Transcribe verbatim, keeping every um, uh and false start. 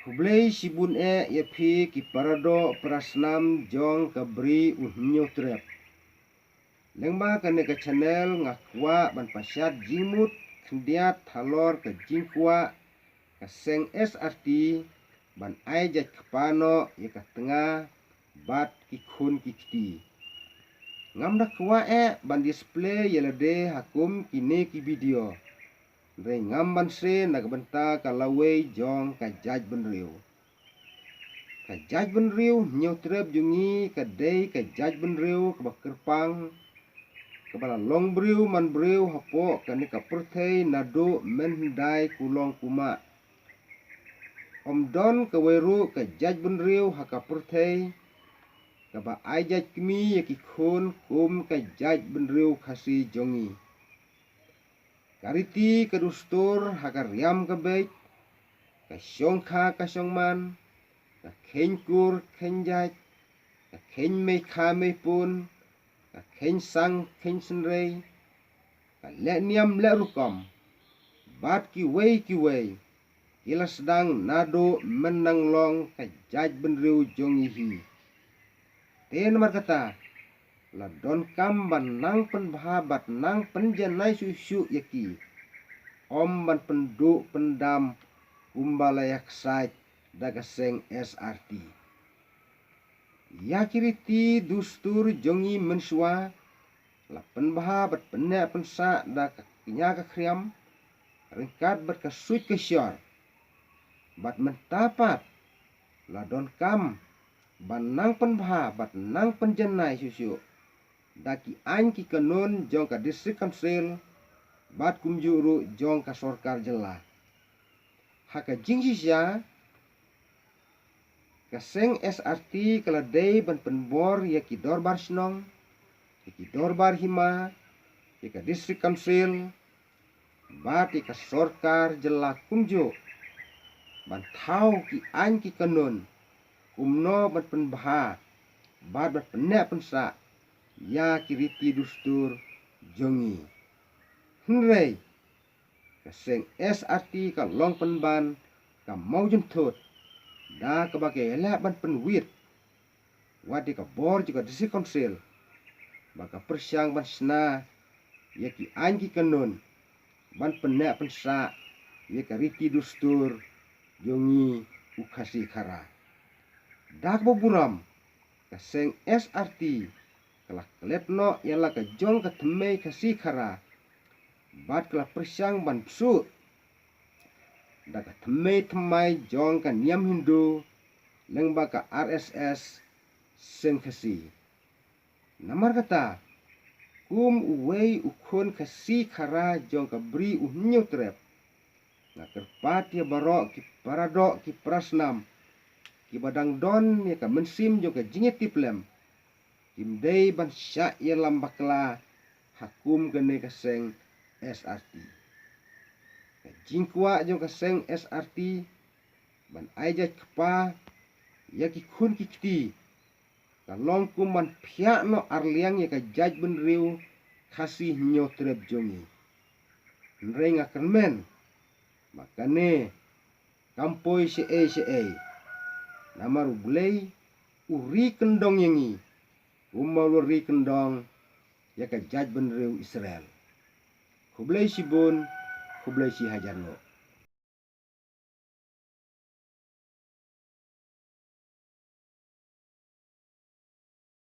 Khublei shibun eh ïa phi ki paradoh parasnam jong ka Bri U Hynñiewtrep. Lyngba kane ka channel nga kwah ban pashat jingmut khyndiat halor ka jingkwah ka seng S R T ban ai jait kpa noh ïa ka tnga bad ki khun ki kti. Ngam da kwah eh ban display ïa lade ha kum kine ki video. Hynrei ngam ban sngewthuh na ka bynta ka lawei jong ka jaitbynriew. Ka jaitbynriew Hynñiewtrep jong ngi ka dei ka jaitbynriew kaba kyrpang, kaba la long briew man briew hapoh kane ka pyrthei naduh mynhyndai kulong kumah. Ym don kawei ruh ka jaitbynriew ha ka pyrthei kaba ai jait kmie ïa ki khun kum ka jaitbynriew Khasi jong ngi. Ka riti ka dustur ha ka riam ka beit, ka shongkha ka shongman, ka kheiñ kur kheiñ jait, ka kheiñ meikha meipun, ka kheiñ sang kheiñ synrei, ka leh niam leh rukom bad kiwei kiwei ki la sdang naduh mynnyngkong ka jaitbynriew jong ngi hi. Te namar kata la donkam ban nang pynbha bad nang pynjanai shuh shuh ïa ki, ym ban pynduh pyndam kumba la ïaksaid da ka seng S R T. Ïa ki riti dustur jong ngi mynshuwa la pynbha bad pynneh pynsah da ka kñia ka khriam ryngkat bad ka suit ka shor. Bad mynta pat la donkam ban nang pynbha bad nang pynjanai shuh shuh da ki aiñ ki kanun jong ka District Council bad kumjuh ruh jong ka sorkar jylla. Ha ka jingshisha, ka seng S R T ka la dei ban pynbor ïa ki dorbar shnong, ïa ki dorbar hima, ïa ka District Council bad ïa ka sorkar jylla kumjuh ban thaw ki aiñ ki kanun kumno ban pynbha bad ban pynneh pynsah ïa ki riti dustur jong ngi. Hynrei ka seng S R T ka long pynban ka mawjynthut da kaba ka ïaleh ban pynwit wat ïa ka bor jong ka District Council ba ka pyrshang ban shna ïa ki aiñ ki kanun ban pynneh pynsah ïa ka riti dustur jong ngi u Khasi Khara. Da kaba burom ka seng S R T ka la klet noh ïa la ka jong ka thymmei Khasi Khara bad ka la pyrshang ban bsuh da ka thymmei thymmai jong ka niam Hindu lyngba ka R S S seng Khasi. Namar kata kum uwei u khun Khasi Khara jong ka Bri U Hynñiewtrep, nga kyrpad ïa baroh ki paradoh ki parasnam kiba dang don ïa ka mynsiem jong ka jingïatiplem, kim dei ban shah ïalam bakla ha kum kane ka seng S R T. Ka jingkwah jong ka seng S R T ban ai jait kpa ïa ki khun ki kti ka long kum ban phiah noh arliang ïa ka jaitbynriew Khasi Hynñiewtrep jong ngi. Hynrei nga kyrmen ba kane kam poi shaei shaei. Namar U Blei u ri kyndong ïa ngi kumba u la ri kyndong ïa ka jaitbynriew Israel. Khublei shibun, khublei shihajar nguh.